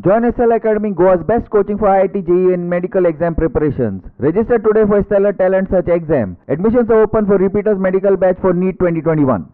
Join SL Academy, Goa's best coaching for IIT, JEE and medical exam preparations. Register today for Stellar Talent Search exam. Admissions are open for repeaters medical batch for NEET 2021.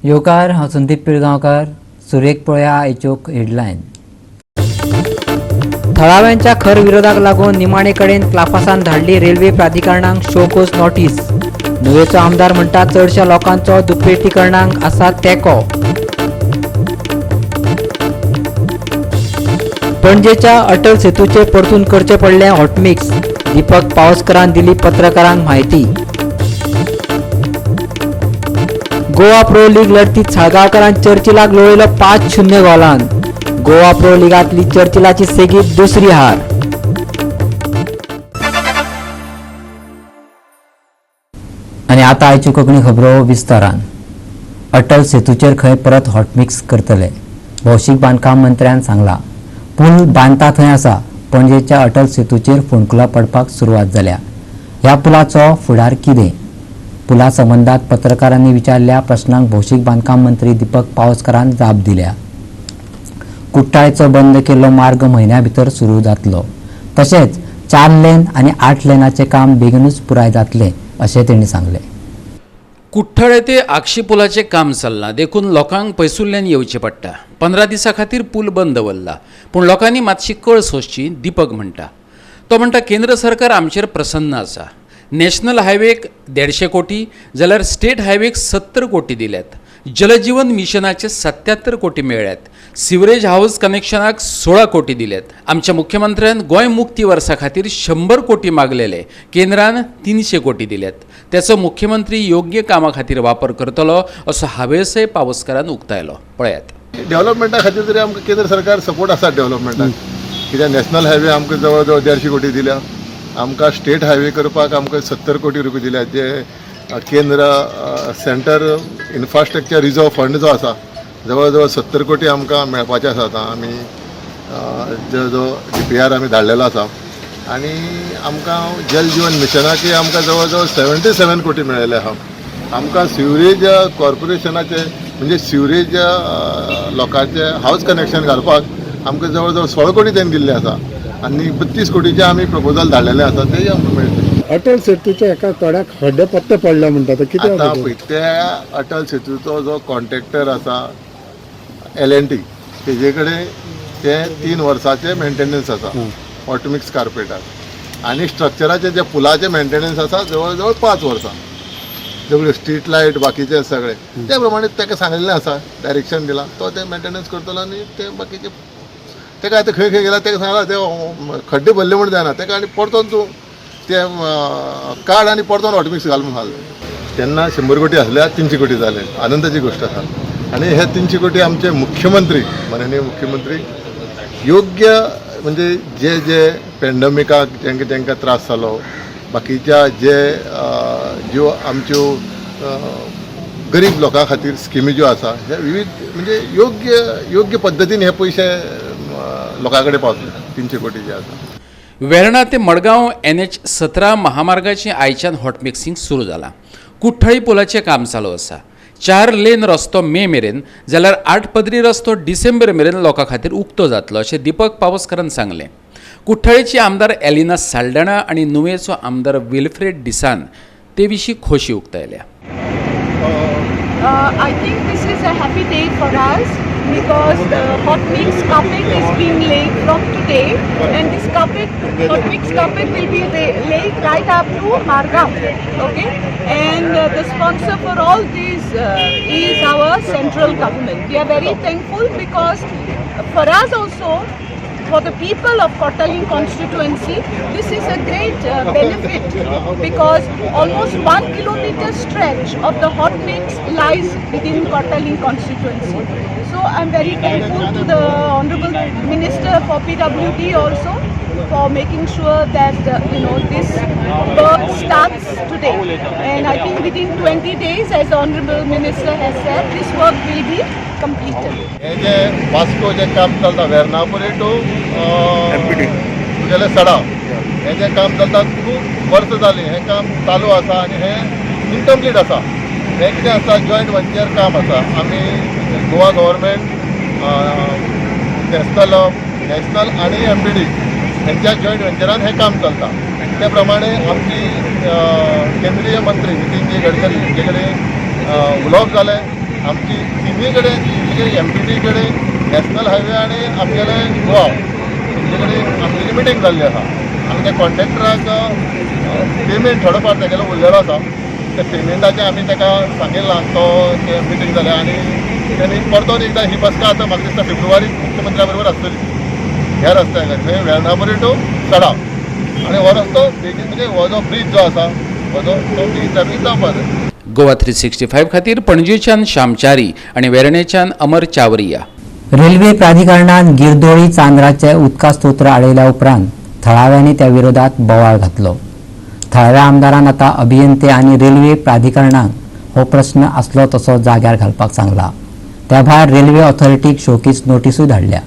येवकार, हांव संदीप पिळगांवकार. सुरेख पळया आयच्यो headline. थळाव्यांच्या खर विरोधाक लागून निमाणे कडेन क्लाफासान धाडली रेल्वे प्राधिकरणाक शो कॉज नोटीस. नुवेचो आमदार म्हणटा चडशा लोकांचो दुपेटीकरणाक आसा तेंको. पणजेच्या अटल सेतूचे परतून करचे पडले हॉटमिक्स. दीपक पावसकरान दिली पत्रकारांक म्हायती. गोवा प्रो लीग लढतीत साळगांवकारान चर्चिलाक लोळयलो 5-0 गोलान. गोवा प्रो लिगांतली चर्चिलाची सेगीत दुसरी हार. आनी आतां आयच्यो कोंकणी खबरो विस्तारान. अटल सेतूचेर खंय परत हॉटमिक्स करतले, भौशीक बांदकाम मंत्र्यान सांगला. पूल बांदता थंय आसा. पणजेच्या अटल सेतूचेर फोंडकुलां पडपाक सुरवात जाल्या. ह्या पुलाचो फुडार कितें? पुला संबंदात पत्रकारांनी विचारल्या प्रश्नांक भौशीक बांदकाम मंत्री दीपक पावसकरान जाप दिल्या. कुट्टाळेचो बंद केल्लो मार्ग म्हयन्या भितर सुरू जातलो. तशेंच 4 लेन आनी 8 लेनाचें काम बेगीनूच पुराय जातलें अशें तेणी सांगलें. कुठ्ठाळे ते आगशी पुलाचें काम चल्लां देखून लोकांक पयसुल्ल्यान येवचें पडटा. 15 दिसां खातीर पूल बंद दवरला, पूण लोकांनी मातशी कळ सोंसची दीपक म्हणटा. तो म्हणटा केंद्र सरकार आमचेर प्रसन्न आसा. नॅशनल हायवेक 150 कोटी जाल्यार स्टेट हायवेक 70 कोटी दिल्यात. जलजीवन मिशनाचे 77 कोटी मेळ्ळ्यात. सिवरेज हावस कनेक्शनाक 16 कोटी दिल्यात. आमच्या मुख्यमंत्र्यान गोंय मुक्ती वर्सा खातीर 100 कोटी मागलेले, केंद्रान 300 कोटी दिल्यात. त्याचो मुख्यमंत्री योग्य कामा खातीर वापर करतलो असो हावेसय पावसकारान उक्तायलो. पळयात. डेव्हलपमेंटा खातीर तरी आमकां केंद्र सरकार सपोर्ट आसा डेव्हलपमेंटाक. कित्याक नॅशनल हायवे आमकां जवळ जवळ 150 कोटी दिल्या. आमकां स्टेट हायवे करपाक आमकां 70 कोटी रुपया दिल्या. जे केंद्र सेंटर इन्फ्रास्ट्रक्चर रिजर्व फंड जो आसा जवळ जवळ 70 कोटी आमकां मेळपाचे आसा. आतां आमी जो DPR आमी धाडलेलो आसा आनी आमकां जल जीवन मिशनाकय आमकां जवळ जवळ 77 कोटी मेळिल्ले आसा. आमकां सिवरेज कॉर्पोरेशनाचे म्हणजे सिवरेज लोकांचे हावस कनेक्शन घालपाक आमकां जवळ जवळ 16 कोटी तेणी दिल्ले आसा आनी 32 कोटीचे आमी प्रपोजल धाडलेले आसा, तेय आमकां मेळटले. अटल सेतूच्या एका थोड्या खड्डे पत्ते पडले म्हणटा, कितें? आतां पळय त्या अटल सेतूचो जो कॉन्ट्रॅक्टर आसा LNT, तेजे कडेन ते 3 वर्साचे मेंटेनन्स आसा हॉटमिक्स कार्पेटाक, आनी स्ट्रक्चराचे जे पुलाचे मेंटेनन्स आसा जवळ जवळ 5 वर्सां. सगळ्यो स्ट्रीट लायट बाकीचे सगळे त्या प्रमाणे ताका सांगिल्लें आसा, डायरेक्शन दिलां, तो ते मेंटेनन्स करतलो. आनी ते बाकीचे ताका आतां खंय खंय गेला ताका सांगलां, ते खड्डे भरले म्हूण जायना ताका, आनी परतोन तूं ते काड आनी परतोन हॉटमिक्स घाल म्हूण सांगलें. तेन्ना 100 कोटी आसले, आतां 300 कोटी जाले. आनंदाची गोश्ट आसा. आनी हे 300 कोटी आमचे मुख्यमंत्री, माननीय मुख्यमंत्री योग्य म्हणजे जे जे पेंडमिकाक जेंकां जेंकां त्रास जालो, बाकीच्या जे ज्यो आमच्यो गरीब लोकां खातीर स्किमी ज्यो आसा, हे विविध म्हणजे योग्य योग्य पद्दतीन हे पयशे लोकां कडेन पावतले. 300 कोटी जे आसा. वेर्णा ते मडगांव NH 17 महामार्गाचें आयच्यान हॉटमिक्सिंग सुरू जालां. कुठ्ठाळी पुलाचें काम चालू आसा. 4 लेन रस्तो मे मेरेन जाल्यार 8 पदरी रस्तो डिसेंबर मेरेन लोकां खातीर उक्तो जातलो अशें दीपक पावसकरान सांगलें. कुठ्ठाळीची आमदार एलिना साल्डाणा आनी नुवेचो आमदार विल्फ्रेड डिसान ते विशीं खोशी उक्तायल्या. I think this is a happy day for us because the hot mix carpet is being laid from today, and this carpet, hot mix carpet will be laid right up to Margao. Okay, and the sponsor for all this is our central government. We are very thankful because for us also, for the people of Cortalim constituency, this is a great benefit because almost 1 kilometer stretch of the hot mix lies within Cortalim constituency. So I'm very thankful to the Honorable Minister for PWD also. for making sure that this work starts today. And I think within 20 days, as Honorable Minister has said, this work will be completed. हे जे वास्को जे काम चलता वेर्नापुरी two तुगेले सडाव हे जे काम चलता खूब वर्सां जालीं हें काम चालू आसा आनी हें इनकम्प्लीट आसा. हें कितें आसा जॉयंट वेंचर काम आसा. आमी गोवा गव्हर्मेंट नॅशनल आनी MPD हेंच्या जॉयंट वेंचरान हें काम चलता. ते प्रमाणे आमची केंद्रीय मंत्री नितीनजी गडकरी हेंचे कडेन उलोवप जालें. आमची तिनूय कडेन म्हणजे MPD कडेन नॅशनल हायवे आनी आमगेले गोवा हेंचे कडेन आमगेली मिटींग जाल्ली आसा. आमी त्या कॉन्ट्रॅक्टराक पेमेंट थोडो फार तेगेलो उरलेलो आसा त्या पेमेंटाचें आमी ताका सांगिल्लां. तो ते मिटींग जाल्या आनी तेणी परतून एकदां ही बसका आतां म्हाका दिसता फेब्रुवारीक मुख्यमंत्र्या बरोबर आसतली ह्या रस्त्या खातीर वेर्नापुरी टू सडाव आनी हो रस्तो बेगीन म्हणजे हो जो ब्रीज जो आसा हो जो तो ब्रीज ट्रॅफीक जावपा जाय. गोवा 365 खातीर पणजेच्यान श्यामचारी आनी वेर्णेच्यान अमर चावरिया. रेल्वे प्राधिकरणान गिरदोळी चांदराचे उदका स्तोत्र आडयल्या उपरांत थळाव्यांनी त्या विरोधात बोवाळ घातलो. थळाव्या आमदारान आतां अभियंते आनी रेल्वे प्राधिकरणाक हो प्रस्न आसलो तसो जाग्यार घालपाक सांगला. त्या भायर रेल्वे ऑथॉरिटीक शोकीस नोटिसूय धाडल्या.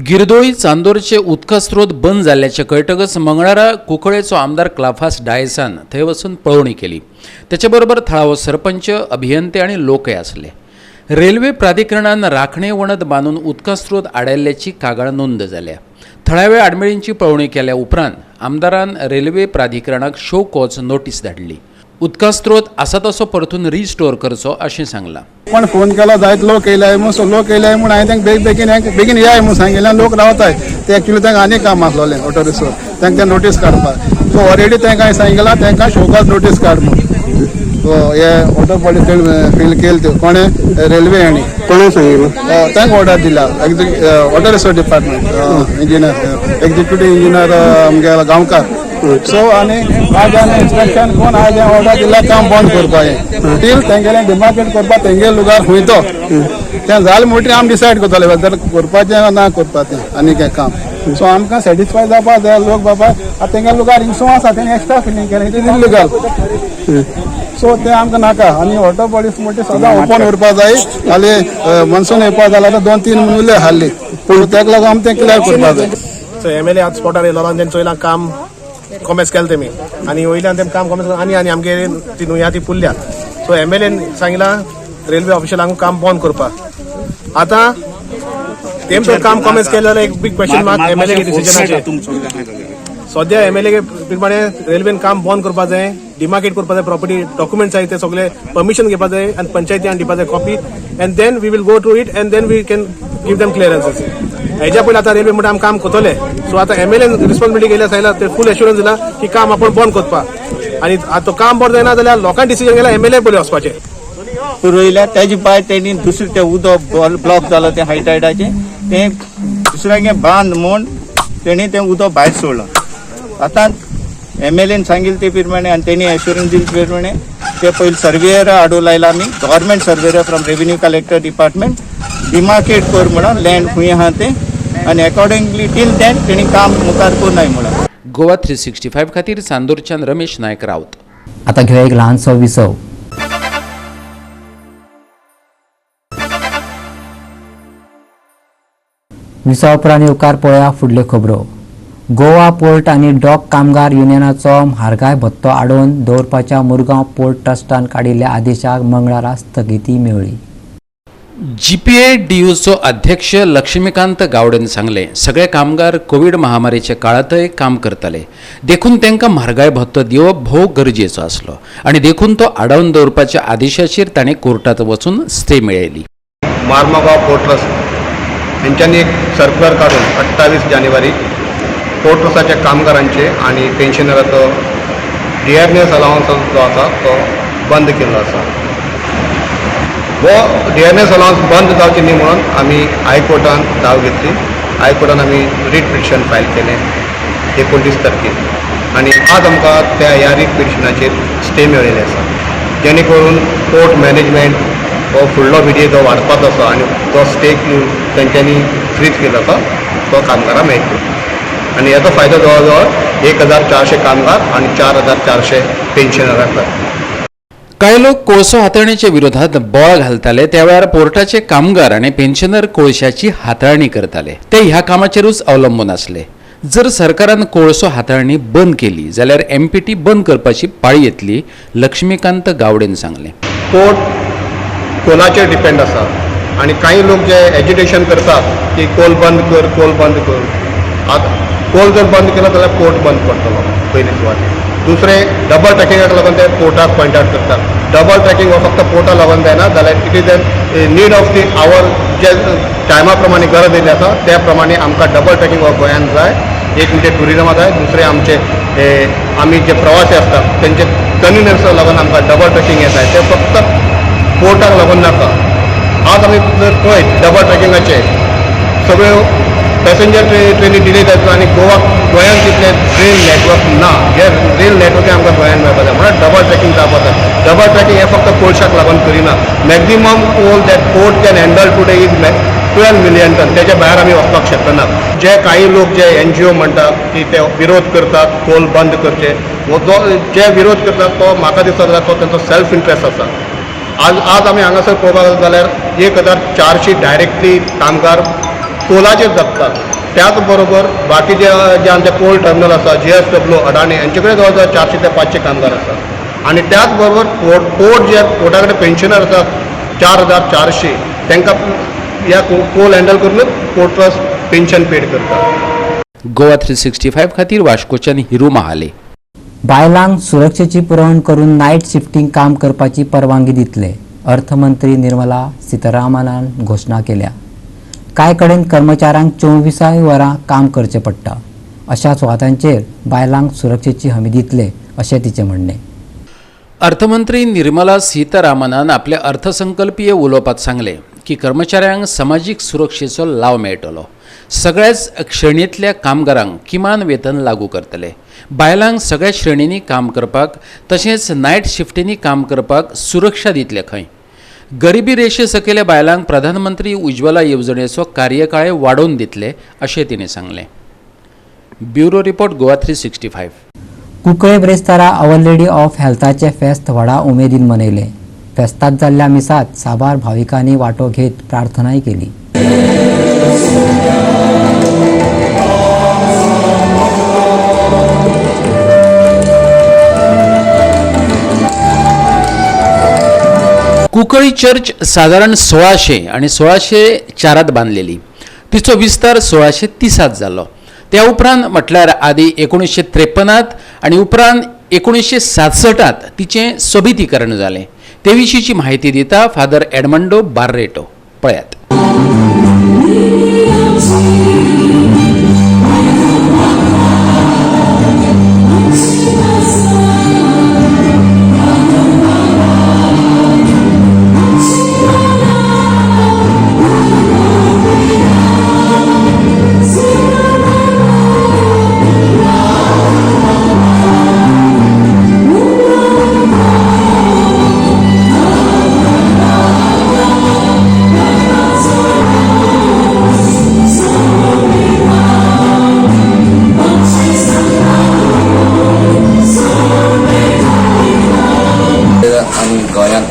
गिरदोळी चांदोरचे उदका स्रोत बंद जाल्ल्याचें कळटकच मंगळारा कुंकळेचो आमदार क्लाफास डायसान थंय वचून पळोवणी केली. तेचे बरोबर थळावो सरपंच, अभियंते आनी लोकय आसले. रेल्वे प्राधिकरणान राखणे वणत बांदून उदका स्रोत आडायल्ल्याची कागाळ नोंद जाल्या. थळाव्या आडमेळींची पळोवणी केल्या उपरांत आमदारान रेल्वे प्राधिकरणाक शो कॉज नोटीस धाडली. उदका स्रोत आसा तसो परतून रिस्टोर करचो अशें सांगलां. पण फोन केलो जायत लोक येयले म्हूण, सो लोक येयले म्हूण हांवें तांकां बेगीन बेगीन बेगीन येयाय म्हूण सांगिल्ल्यान लोक रावताय. ते एक्चुअली तांकां आनी काम आसलोलें ऑटो रिक्शो तांकां ते नोटीस काडपाक. सो ऑलरेडी तांकां हांवें सांगिल्लां तांकां शोकॉज नोटीस काड म्हूण. सो हे ऑटो पॉलिस फील केले त्यो कोणें रेल्वे हांणी कोणें सांगिल्लें तांकां ऑर्डर दिला auto rickshaw department engineer executive engineer आमगे गांवकार. सो आनी आज आमी इन्स्पेक्शन कोण आज ऑर्डर दिला काम बंद करपाचें टील तेंगेलें डिमार्केट करपाक तेंगे लुगार खंय तो तें जालें म्हणटकीर आमी डिसायड करतले वेदर करपाचें ना करपाचें आनी कांय काम. सो आमकां सॅटिस्फाय जावपा जाय लोक बाबा आतां तेंगे लुगार हिंगसो आसा तेणें एक्स्ट्रा फिलींग केलें it is illegal. सो तें आमकां नाका. आनी ऑटो पॉलिस म्हणटा सदां ओपन उरपा जाय. हाली मनसून येवपा जाल्यार आतां 2-3 म्हयने उरले हाली पूण तेका लागून आमी तें क्लियर करपा जाय. सो MLA आज स्पॉटार येयलो आनी तेणें चोयलां काम कॉमेस केलें तेमी आनी वयल्यान तेमी काम कॉमेस आनी आनी आमगे ती न्हंय ती पुरल्या. सो MLA सांगिलां रेल्वे ऑफिशलांक काम बंद करपाक. आतां तेम जर काम कॉमेस केलें जाल्यार एक बीग क्वेश्चन मार्क MLA डिसिजनाचेर. सद्या MLA प्रमाणे रेल्वेन काम बंद करपाक जाय, डिमार्केट करपाक जाय, प्रॉपर्टी डॉक्युमेंट्स आहाय ते सगळे परमिशन घेवपाक जाय आनी पंचायतीन दिवपाक जाय copy and then we will go to it and then we can give them clearances. हेज्या पयलीं आतां रेल्वे म्हणटा आमी काम करतले. सो आतां MLA responsibility केल्या सांगला ते फूल एश्युरन्स दिला की काम आपूण बंद करपाक आनी आतां काम बंद जायना जाल्यार लोकांक डिसिजन केला MLA पयलीं वचपाचें. पुरयल्या तेजे भायर तेणी दुसरें तें उदक ब्लॉक जालो तें हायटायडाचें तें दुसऱ्यांगे बांद म्हूण तेणी तें उदक भायर सोडलां. आतां MLA सांगिल्लें ते प्रमाणे आनी तेणी एश्युरन्स दिले ते प्रमाणे ते पयलीं सर्वेयर हाडून लायला आमी government surveyor from revenue collector department demarcate कर म्हणून लँड खंय आहा तें आनी एकॉर्डिंगली टील दॅन तेणी काम मुखार करूं म्हणून. गोवा 365 खातीर चांदोरच्यान रमेश नायक राऊत. आतां घेवया एक ल्हानसो विसव. विसवा उपरांत येवकार पळोवया फुडल्यो खबरो. गोवा पोर्ट आनी डॉक कामगार युनियनाचो म्हारगाय भत्तो आडोवन दवरपाच्या मुरगांव पोर्ट ट्रस्टान काडिल्ल्या आदेशाक मंगळारा स्थगिती मेळ्ळी. GPADUचो अध्यक्ष लक्ष्मीकांत गावडेन सांगलें, सगळे कामगार कोवीड महामारीच्या काळांतय काम करताले, देखून तांकां म्हारगाय भत्तो दिवप भोव गरजेचो आसलो आनी देखून तो आडावन दवरपाच्या आदेशाचेर ताणें कोर्टांत वचून स्टे मेळयली. मार्मगांव पोर्ट ट्रस्ट हेंच्यांनी एक सर्क्युलर काडून 28 जानेवारी पोर्ट ट्रस्टाच्या कामगारांचे आनी पेन्शनराचो डिअरनेस अलावन्स जो आसा तो बंद केल्लो आसा. हो डिअरनेस अलावन्स बंद जावचे न्ही म्हणून आमी हायकोर्टान धांव घेतली. हायकोर्टान आमी रीट पिटिशन फायल केलें 29 तारखेर आनी आज आमकां त्या ह्या रीट पिटिशनाचेर स्टे मेळिल्ले आसा, जेणे करून पोर्ट मॅनेजमेंट हो फुडलो विडये जो वाडपाचो आसा आनी तो स्टे तेंच्यांनी फ्रीज केलो आसा तो कामगारां मेळटलो. आनी हेचो फायदो जवळ जवळ 1400 कामगार आनी 4400 पेन्शनरांक जाता. कांय लोक कोळसो हाताळणीच्या विरोधात बोळ घालताले त्या वेळार पोर्टाचे कामगार आनी पेन्शनर कोळशाची हाताळणी करताले. ते ह्या कामाचेरूच अवलंबून आसले. जर सरकारान कोळसो हाताळणी बंद केली जाल्यार एमपीटी बंद करपाची पाळी येतली, लक्ष्मीकांत गावडेन सांगलें. पोर्ट कोलाचेर डिपेंड आसा आनी कांय लोक जे एजिटेशन करतात की कोल बंद कर, कोल बंद कर. आतां कोल जर बंद केलो जाल्यार पोर्ट बंद पडटलो पयली सुवातेर. दुसरें डबल ट्रॅकिंगाक लागून ते पोर्टाक पॉयंट आवट करतात. डबल ट्रॅकिंग हो फक्त पोर्टाक लागून जायना जाल्यार it is a need of the hour. जे टायमा प्रमाणे गरज येयल्ली आसा त्या प्रमाणे आमकां डबल ट्रॅकिंग हो गोंयांत जाय. एक म्हणजे ट्युरिजमा जाय, दुसरें आमचे आमी जे प्रवासी आसतात तेंचे कन्विनियन्साक लागून आमकां डबल ट्रॅकिंग हें जाय, तें फक्त पोर्टाक लागून नाका. आज आमी जर पळयत डबल ट्रॅकिंगाचे सगळ्यो पॅसेंजर ट्रेनी डिले जाता आनी गोंयांत तितलें रेल नेटवर्क ना. जे रेल नेटवर्क आमकां गोंयांत मेळपाक जाय म्हणून डबल ट्रॅकिंग जावपाक जाय. डबल ट्रॅकिंग हें फक्त कोळशाक लागून करिना. Maximum coal that port can handle today is 12 million ton. तेच्या भायर आमी वचपाक शकना. जे कांय लोक जे एनजीओ म्हणटात की ते विरोध करतात कोल बंद करचे, जो जे विरोध करतात तो म्हाका दिसता जाल्यार तो तेंचो सेल्फ इंट्रस्ट आसा. आज आमी हांगासर पळोवपाक जाल्यार 1400 डायरेक्टली कामगार कोलाचेर जगतात. त्याच बरोबर बाकी जे जे आमचे कोल टर्मिनल आसा, GSW, अडाणी हांचे कडेन जवळ जवळ 400 ते 500 कामगार आसा. आनी त्याच बरोबर पोर्ट जे पोर्टा कडेन पेन्शनर आसा 4400 तांकां ह्या कोल हँडल करूनच पोर्ट ट्रस्ट पेन्शन पेड करता. गोवा 365 खातीर वास्कोच्यान हिरू महाले. बायलांक सुरक्षेची पुरवण करून नायट शिफ्टींग काम करपाची परवानगी दितले, अर्थमंत्री निर्मला सीतारामनान घोशणा केल्या. कांय कडेन कर्मचाऱ्यांक 24 वरां काम करचें पडटा. अशा सुवातांचेर बायलांक सुरक्षेची हमी दितले अशें तिचें म्हणणें. अर्थमंत्री निर्मला सीतारामनान आपल्या अर्थसंकल्पीय उलोवपांत सांगलें की कर्मचाऱ्यांक समाजीक सुरक्षेचो लाव मेळटलो. सगळ्याच श्रेणींतल्या कामगारांक किमान वेतन लागू करतले. बायलांक सगळ्या श्रेणींनी काम करपाक तशेंच नायट शिफ्टींनी काम करपाक सुरक्षा दितले खंय. गरिबी रेशे सकयल्या बायलांक प्रधानमंत्री उज्ज्वला येवजणेचो कार्यकाळ वाडोवन दितले अशें तिणें सांगलें. Bureau report, Goa 365. Cuncolim ब्रेस्तारा our lady of हेल्थाचें फेस्त व्हडा उमेदीन मनयलें. फेस्तात जाल्ल्या मिसांत साबार भाविकांनी वांटो घेत प्रार्थनाय केली. कुंकळी चर्च सादारण 1600 आनी 1604 बांदलेली. तिचो विस्तार 1630 जालो. त्या उपरांत म्हटल्यार आदी 1953 आनी उपरांत 1967 तिचें सोबितीकरण जालें. ते विशींची म्हायती दिता फादर एडमंडो बार्रेटो. पळयात.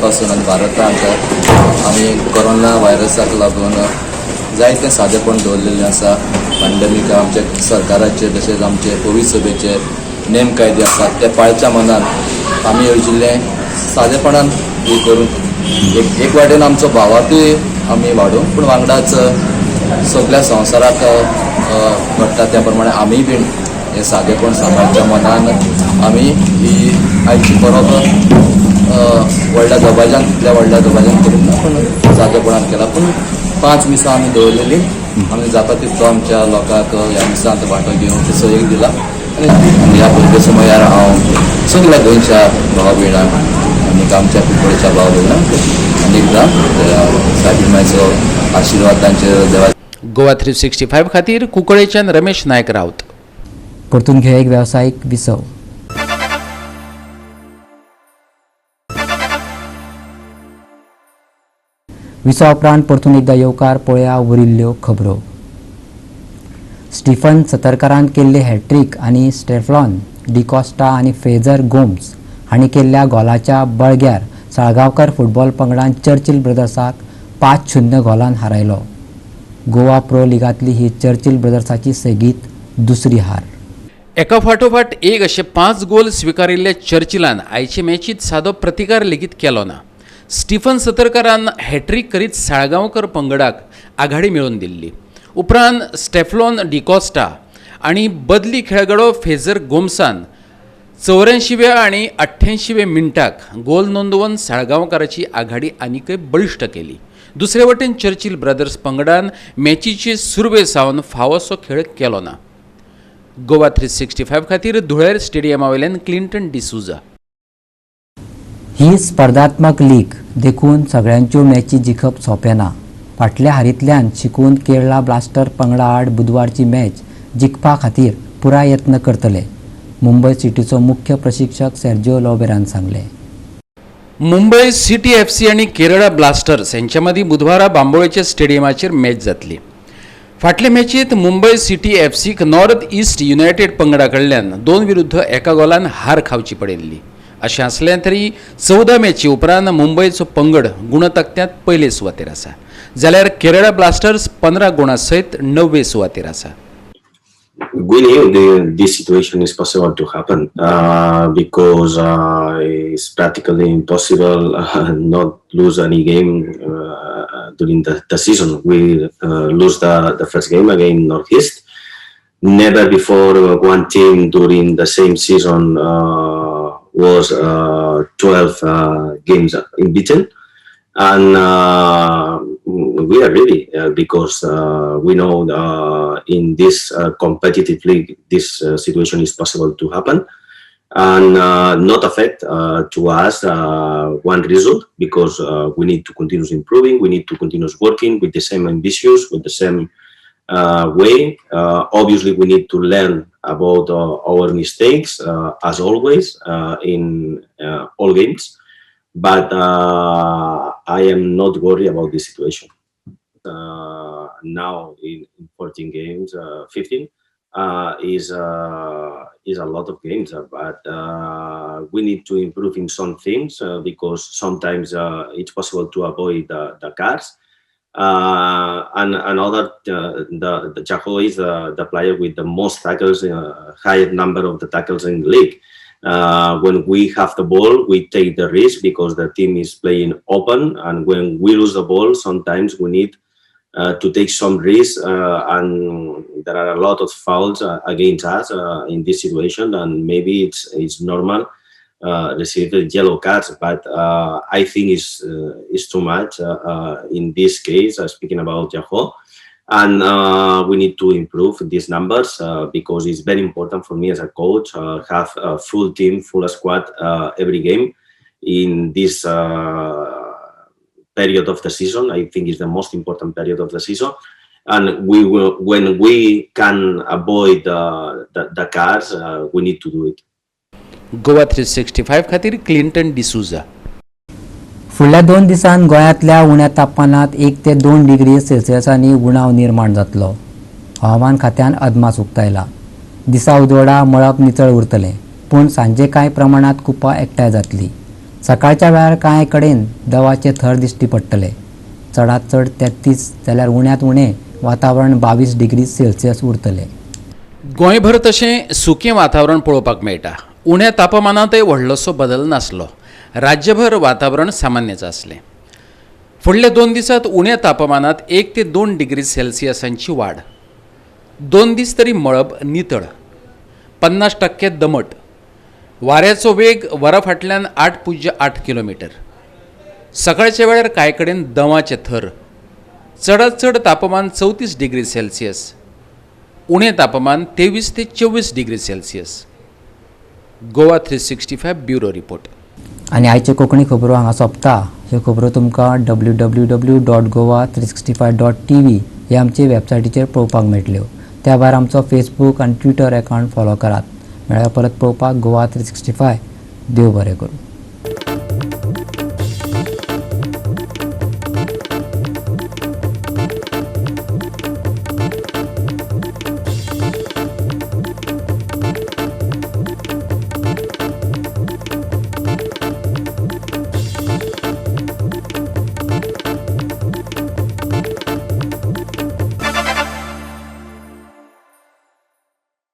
पासून आनी भारतांत आमी कोरोना व्हायरसाक लागून जायतें सादेपण दवरलेलें आसा. पांडमीक आमच्या सरकाराचे तशेंच आमचे कोवीड सभेचे नेम कायदे आसात ते पाळच्या मनान आमी येवजिल्लें सादेपणान हे करून एक वाटेन आमचो भावार्थूय आमी वाडोवंक, पूण वांगडाच सगळ्या संवसाराक घडटा त्या प्रमाणे आमीय बीन हें सादेपण सांबाळच्या मनान आमी ही आयची परब व्हडल्या दबाज्यान, तितल्या व्हडल्या दबाज्यान करूंक ना, पूण सादेपणान केला. पूण 5 मिसां आमी दवरलेली, आमी जाता तितलो आमच्या लोकांक ह्या मिसांत वांटो घेवंक सहयोग दिला. आनी ह्या परबे समयार हांव सगळ्या गोंयच्या भाव भयणांक आनी आमच्या कुंकळेच्या भाव भयणांक आनी एकदां सायबीण मायचो आशिर्वाद तांचेर देवा. गोवा 365 खातीर कुंकळेच्यान रमेश नायक राऊत. परतून घेवया एक वेवसायीक विसव. विसवा उपरांत परतून एकदा येवकार. पळया उरिल्ल्यो खबरो. स्टीफन सतरकारान केल्ली हॅट्रीक आनी स्टेफ्लॉन डिकॉस्टा आनी फ्रेझर गोम्स हांणी केल्ल्या गोलाच्या बळग्यार साळगांवकर फुटबॉल पंगडान चर्चिल ब्रदर्साक 5-0 गोलान हारायलो. गोवा प्रो लिगांतली ही चर्चिल ब्रदर्साची सेगीत दुसरी हार. एका फाटोफाट एक अशे 5 गोल स्विकारिल्ले चर्चिलान आयचे मॅचीत सादो प्रतिकार लेगीत केलो ना. स्टीफन सतरकारान हॅट्रीक करीत साळगांवकर पंगडाक आघाडी मेळोवन दिल्ली. उपरांत स्टेफ्लॉन डिकॉस्टा आनी बदली खेळगडो फेझर गोम्सान 84व्या आनी 88व्या मिनटाक गोल नोंदोवन साळगांवकाराची आघाडी आनीकय बळिश्ट केली. दुसरे वटेन चर्चिल ब्रदर्स पंगडान मॅचीचे सुरवे सावन फावोसो खेळ केलो ना. गोवा 365 खातीर धुळेर स्टेडियमा वयल्यान क्लिंटन डिसुजा. ही स्पर्धात्मक लीग देखून सगळ्यांच्यो मॅची जिखप सोंपें ना. फाटल्या हारींतल्यान शिकून केरळा ब्लास्टर पंगडा आड बुधवारची मॅच जिखपा खातीर पुराय यत्न करतले, मुंबय सिटीचो मुख्य प्रशिक्षक सेर्जिओ लोबेरान सांगलें. मुंबय सिटी FC आनी केरळा ब्लास्टर्स यांच्या मदीं बुधवारा बांबोळेच्या स्टेडियमाचेर मॅच जातली. फाटले मॅचीत मुंबय सिटी FCक नॉर्थ ईस्ट युनायटेड पंगडा कडल्यान 2-1 गोलान हार खावची पडिल्ली. अशें आसलें तरी 14 मॅची उपरांत मुंबयचो पंगड गुणतकट्यांत पयले सुवातेर आसा, जाल्यार केरळा ब्लास्टर्स 15 गुणां सयत 9वे सुवातेर आसा. We knew this situation is possible to happen because it's practically impossible not lose any game during the season. We lose the first game against Northeast. Never before one team during the same season was 12 games unbeaten. And we are ready because we know in this competitive league this situation is possible to happen, and not affect to us one result, because we need to continue improving, we need to continue working with the same ambitions, with the same way. Obviously we need to learn about our mistakes as always in all games. But I am not worried about this situation. Now in 14 games, 15 is a lot of games, but we need to improve in some things because sometimes it's possible to avoid the cards. And another, the Jaco is the player with the most tackles, higher number of the tackles in the league. When we have the ball, we take the risk because the team is playing open, and when we lose the ball, sometimes we need to take some risk, and there are a lot of fouls against us in this situation, and maybe it's normal receive the yellow cards, but I think it's too much in this case, speaking about Jaco. And we need to improve these numbers because it's very important for me as a coach have a full team, full squad every game in this period of the season. I think it's the most important period of the season. And we will, when we can avoid the cards, we need to do it. Goa 365 खातीर Clinton D'Souza. फुडल्या 2 दिसांत गोंयांतल्या उण्या तापमानांत 1 ते 2 degree सेल्सियसांनी उणाव निर्माण जातलो, हवामान खात्यान अदमास उक्तायला. दिसा उजवाडा मळब नितळ उरतलें, पूण सांजे कांय प्रमाणांत कुपां एकठांय जातली. सकाळच्या वेळार कांय कडेन दवाचे थर दिश्टी पडटले. चडांत चड 33 जाल्यार उण्यांत उणें वातावरण 22 डिग्री सेल्सियस उरतलें. गोंयभर तशें सुकें वातावरण पळोवपाक मेळटा. उण्या तापमानांतय व्हडलोसो बदल नासलो. राज्यभर वातावरण सामान्यच आसलें. फुडल्या 2 दिसांत उण्या तापमानांत 1 ते 2 डिग्री सेल्सियसांची वाड. 2 दीस तरी मळब नितळ, 50% दमट, वाऱ्याचो वेग वरा फाटल्यान 8.8 किलोमिटर. सकाळच्या वेळार कांय कडेन दमाचे थर. चडांत चड तापमान 34 डिग्री सेल्सियस, उणें तापमान 23 ते 24 degree Celsius. Goa 365 bureau report. आनी आयच्यो कोंकणी खबरो हांगा सोंपता. ह्यो खबरो तुमकां www.goa365.tv हे आमचे वेबसायटीचेर पळोवपाक मेळटल्यो. त्या भायर आमचो फेसबूक आनी ट्विटर अकावंट फॉलो करात. मेळ्ळ्या परत पळोवपाक गोवा 365. देव बरें करूं.